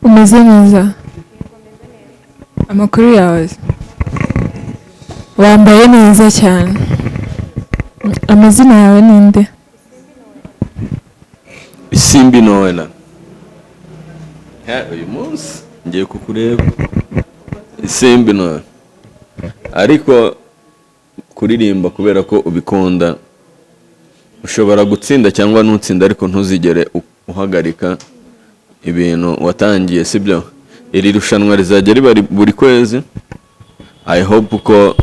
Umeze neza? Amakuru yawe? Wambaye neza cyane. Amazina yawe ni nde? Isimbi Noella. Uyu munsi ngiye kukureba, Isimbi Noella. Ariko kuririmba kubera ko ubikunda, ushobora gutsinda cyangwa ntutsinda, ariko ntuzigere uhagarika ibintu watangiye, sibyo? Iri rushanwa rizajya riba buri kwezi. I hope ko,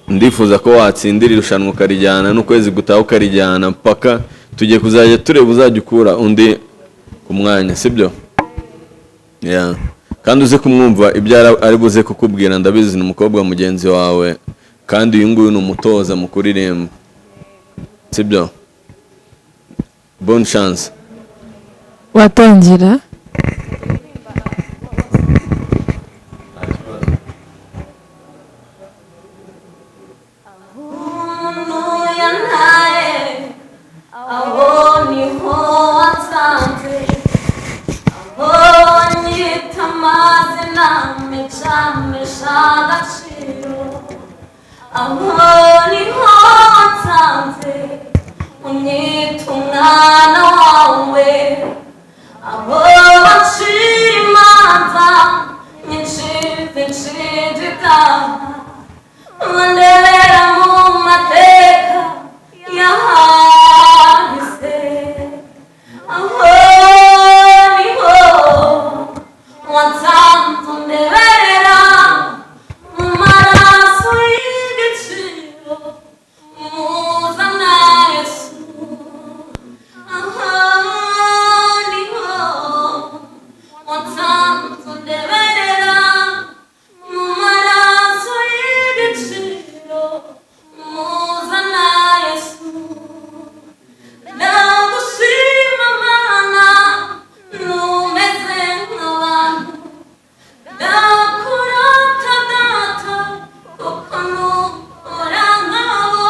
ndifuza ko watsinda iri rushanwa, ukarijyana n'ukwezi gutaha, ukarijyana mpaka tugiye kuzajya tureba uzajya ukura undi ku mwanya, sibyo? Yeah. Kandi uze kumwumva ibyo ari buze kukubwira. Ndabizi ni umukobwa mugenzi wawe, kandi uyu nguyu ni umutoza mu kuririmba, sibyo? Bonne chance. Watangira. Umuntu yantaye, aho niho wansanze, aho wanyita amazina mecamesha agaciro, aho niho wansanze unyita umwana wawe, aho bacira imanza nyinshi zinshinja ibyaha, bandebera mu mateka yahahise, aho niho wansanze undeberera mu maraso y'igiciro muzana Yesu, aho niho wansanze undeberera mu maraso y'igiciro muzana Yesu. Ndagushima Mana, numeze nk'abantu, ndakurata Data, kuko nukora nkabo.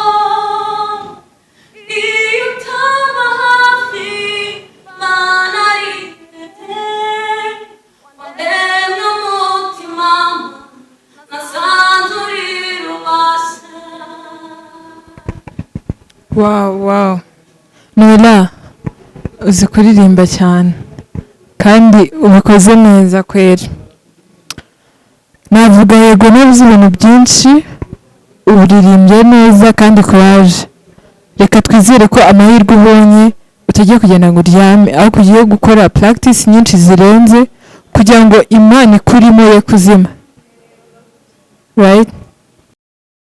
Iyo utaba hafi, Mana ritete wandemye umutima, nasanze uri rubasha. Wow, Noella, uzi kuririmba cyane kandi ubikoze neza kweri. Navuga yego, nabuze ibintu byinshi, uririmbye neza kandi courage. Reka twizere ko amahirwe ubonye utagiye kugenda ngo uryame, ahubwo ugiye gukora practice nyinshi zirenze kugira ngo Imana ikurimo ye kuzima, right?